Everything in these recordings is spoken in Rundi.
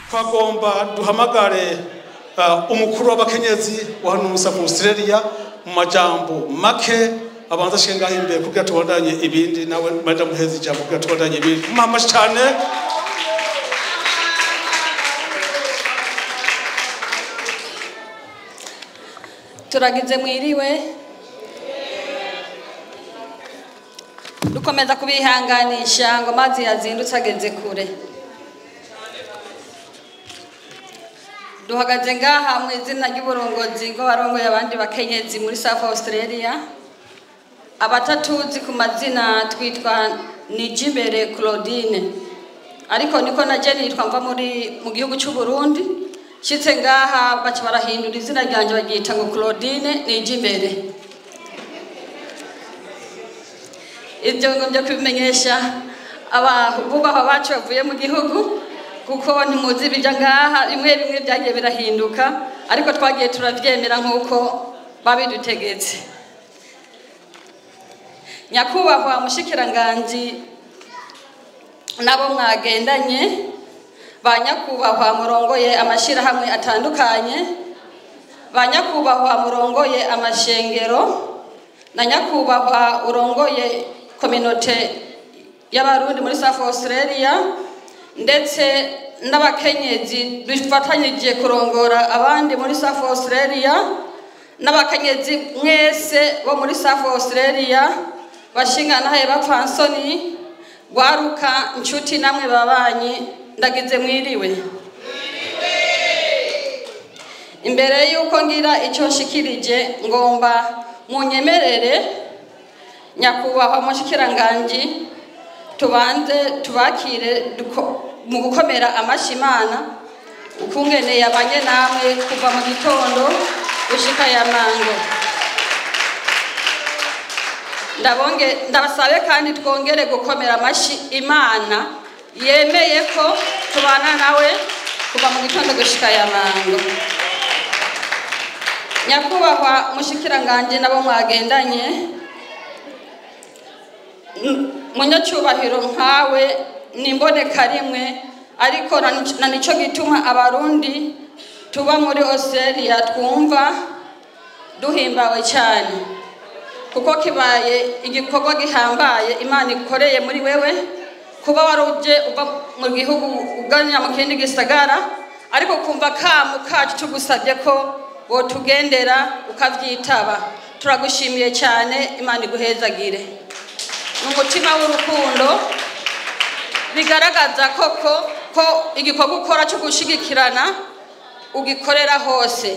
Twagomba duhamagare umukuru w'abakenyezi wa hano muri South Australia mu majambo make abanza ashike ngaho imbere kugira tubandanye ibindi, nawe madamu hezi ijambo kugira tubandanye ibindi. Mama cyane. Turagize mwiriwe, dukomeza kubihanganisha ngo amazi yazindutse ageze kure. Duhagaze ngaha mu izina ry'uburongozi ngo barongoye abandi bakenyezi muri South Australia. Abatatuzi ku mazina twitwa Nijimbere Claudine, ariko niko na je nitwa mva muri mu gihugu cy'u Burundi. Shitse ngaha baca barahindura izina ryanje baryita ngo Claudine Nijimbere. Ibyo ngombye kubimenyesha abubahwa bacu bavuye mu gihugu, kuko ntimuzi ibijya ngaha, bimwe bimwe byagiye birahinduka, ariko twagiye turavyemera nk'uko babidutegetse. Nyakubahwa mushikiranganji nabo mwagendanye, ba nyakubahwa murongoye amashirahamwe atandukanye, ba nyakubahwa murongoye amashengero, na nyakubahwa urongoye kominote y'Abarundi muri South Australia, ndetse n'abakenyezi dufatanyije kurongora abandi muri South Australia, n'abakenyezi mwese bo muri South Australia, bashinganahe bapfansoni, gwaruka nshuti namwe babanyi, ndagize mwiriwe. Imbere yuko ngira icyo nshikirije, ngomba munyemerere nyakubahwa mushikiranganji tubanze tubakire mu gukomera amashyi Imana ukungene yabanye namwe kuva mu gitondo gushika ya mango. Ndabasabe kandi twongere gukomera amashyi Imana yemeye ko tubana nawe kuva mu gitondo gushika ya mango. Nyakubahwa mushikiranganje nabo mwagendanye, munyacyubahiro nkawe nimboneka rimwe, ariko na nico gituma Abarundi tuba muri Australia twumva duhimbawe cyane, kuko kibaye igikorwa gihambaye Imana ikoreye muri wewe, kuba waruje uva mu gihugu uganya mu kindi gisagara, ariko kumva kamu kacu tugusabye ko wotugendera ukavyitaba. Turagushimiye cyane, Imana iguhezagire. Umutima w'urukundo bigaragaza koko ko igikorwa ukora cyo gushigikirana ugikorera hose,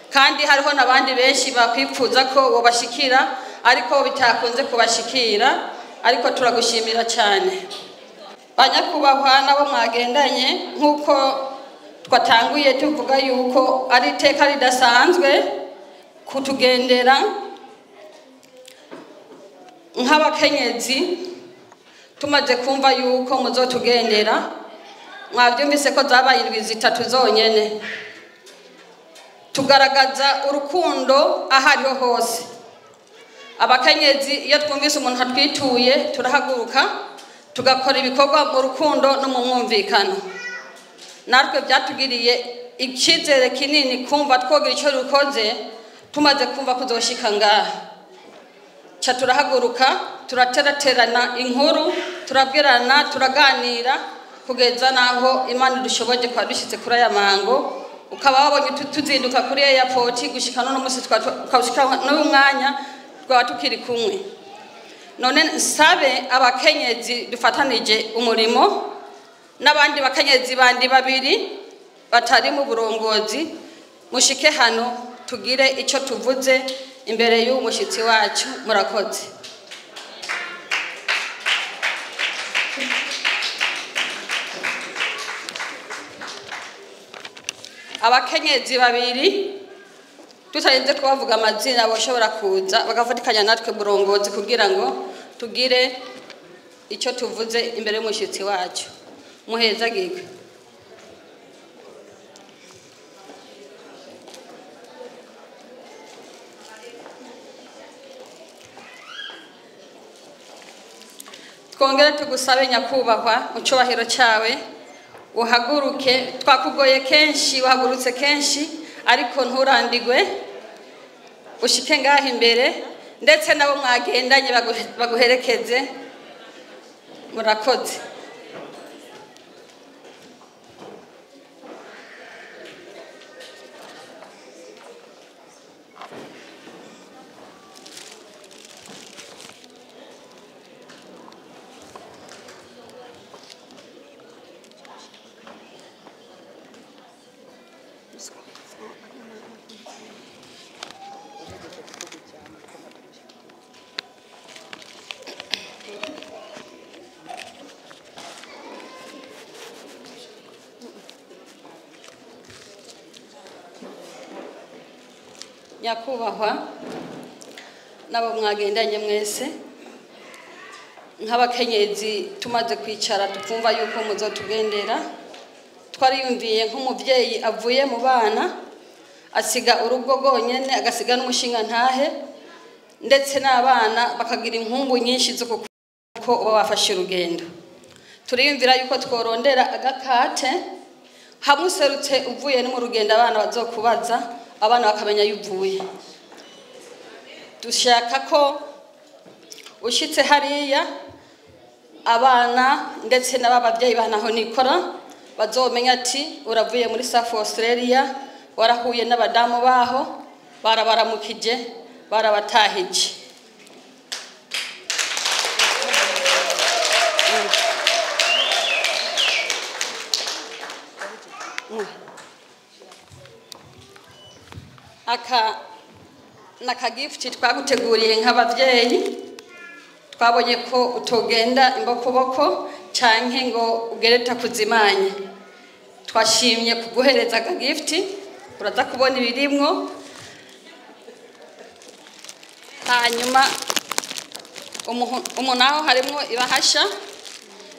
kandi hariho n'abandi benshi bakwipfuza ko wobashikira ariko bitakunze kubashikira, ariko turagushimira cyane. Banyakubahwa nabo mwagendanye, nk'uko twatanguye tuvuga yuko ari iteka ridasanzwe kutugendera nk'abakenyezi, tumaze kumva yuko muzotugendera. Mwabyumvise ko zabaye indwi zitatu zonyene. Tugaragaza urukundo ahariho hose. Abakenyezi iyo twumvise umuntu atwituye turahaguruka tugakora ibikorwa mu rukundo no mu mwumvikano. Natwe byatugiriye icyizere kinini kumva twogira icyo rukoze, tumaze kumva kuzoshika ngaha. Cha turahaguruka, turateraterana inkuru, turabwirana, turaganira kugeza naho Imana dushoboje kwa dushitse kuri aya mango. Ukaba wabonye tuzinduka kuri airport gushika no musi twashika no mwanya twaba tukiri kumwe. None nsabe abakenyezi dufatanije umurimo n'abandi bakenyezi bandi babiri batari mu burongozi, mushike hano tugire icyo tuvuze imbere y'umushitsi wacu. Murakoze. Abakenyezi babiri tutarinze kubavuga amazina boshobora kuza bagafatikanya natwe burongozi kugira ngo tugire icyo tuvuze imbere y'umushitsi wacu. Muhezagirwe. Twongere tugusabe nyakubahwa mu cyubahiro cyawe Uhaguruke, twakugoye kenshi, wahagurutse kenshi, ariko nturandigwe, ushike ngaha imbere, ndetse nabo mwagendanye baguherekeze. Murakoze. Nyakubahwa nabo mwagendanye mwese, nk'abakenyezi tumaze kwicara tukumva yuko muzotugendera, twariyumviye nk'umuvyeyi avuye mu bana asiga urugo rwonyene, agasiga n'umushinga ntahe, ndetse n'abana bakagira inkumbu nyinshi zo kuko uba wafashe urugendo. Turiyumvira yuko tworondera agakate hamwe userutse uvuye no mu rugendo, abana bazokubaza, abana bakamenya yuvuye. Dushaka ko ushitse hariya abana ndetse n'ababavyeyi banaho nikora bazomenya ati uravuye muri South Australia, warahuye n'abadamu baho, barabaramukije, barabatahije. Aka nakagift twaguteguriye nk'abavyeyi, twabonye ko utogenda imbokoboko canke ngo ugereta kuzimanye. Twashimye kuguhereza aka gift, uraza kubona ibirimwo. Hanyuma umunaho harimwo ibahasha,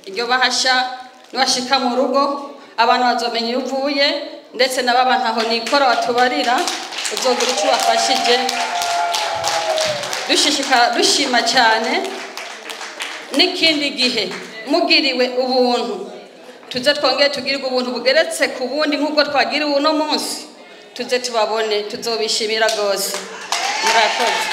iryo bahasha niwashika mu rugo abantu bazomenya iyo uvuye, ndetse n'ababantu aho nikora batubarira uzogira icyo wafashije. Dushishikara dushima cyane. N'ikindi gihe mugiriwe ubuntu, tuze twongere tugirirwe ubuntu bugeretse ku bundi nk'ubwo twagiriwe uno munsi, tuze tubabone, tuzobishimira rwose. Murakoze.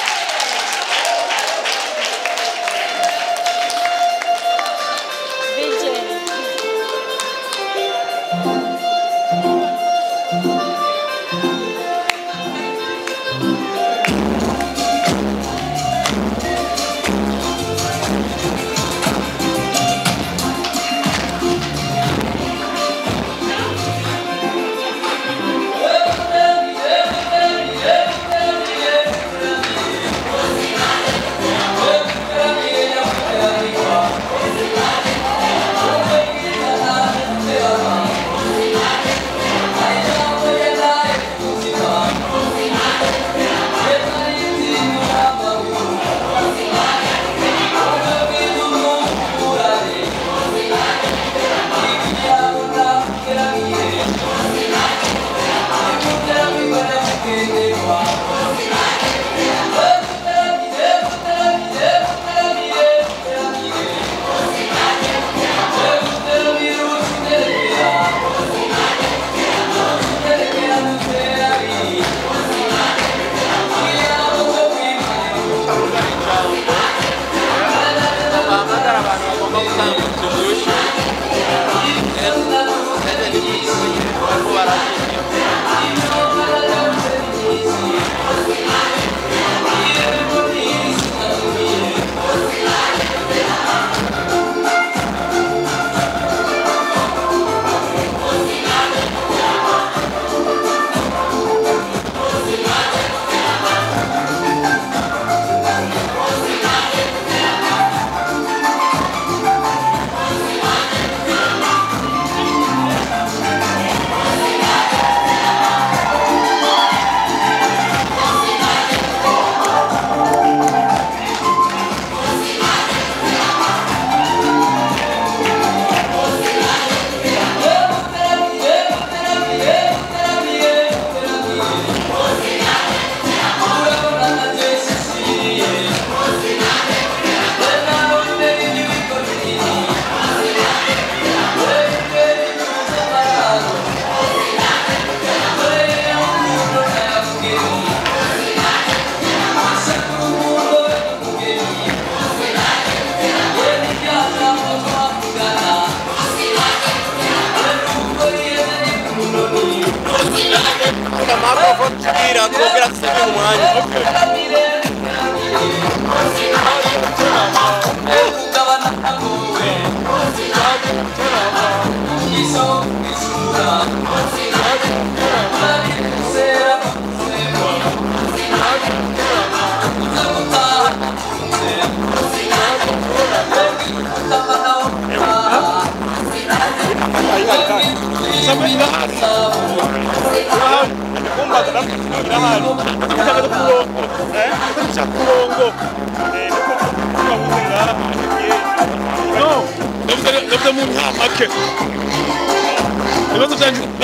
Twongera dusubire mu mwanya.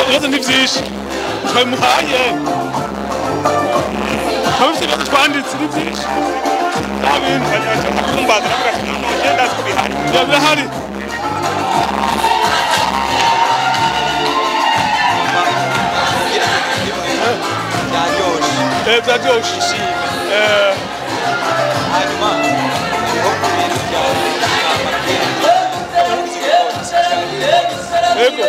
Ibibazo ni byinshi twabimuhaye, twabifite ibibazo twanditse ni byinshi, birahari. Byaryoshe. Hanyuma hariho ibintu bya Yego.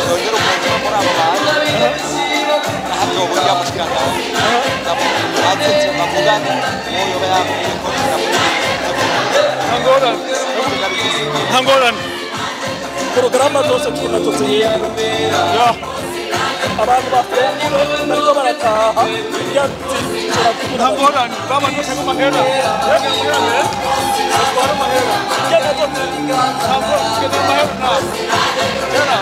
Nongera ukuntu muri abo bantu ntabwo burya mushikiranganje atetse bavugane uwo yoba yambwiye ko Nta ngorane. Porogaramu zose tubona tuziyera abantu bafungura bariko barataha. Nta ngorane, babana bashaka amahera. Batwara amahera. Ntabwo tugenda amahera ntabwo.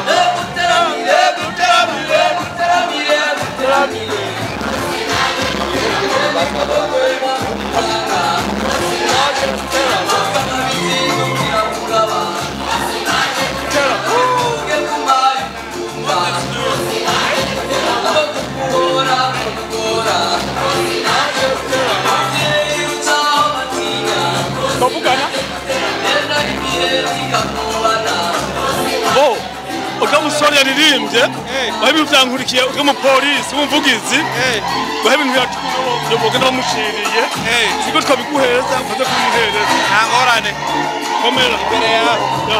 Tuvugana. Bo, urya musore yaririmbye, bahe ibintu byankurikiye, urya mupolisi w'umuvugizi, bahe ibintu bagenda bamushiriye, siko twabiguhereza, ukaza kubimuhereza. Nta ngorane. Komera. Imbere yawe. Ya.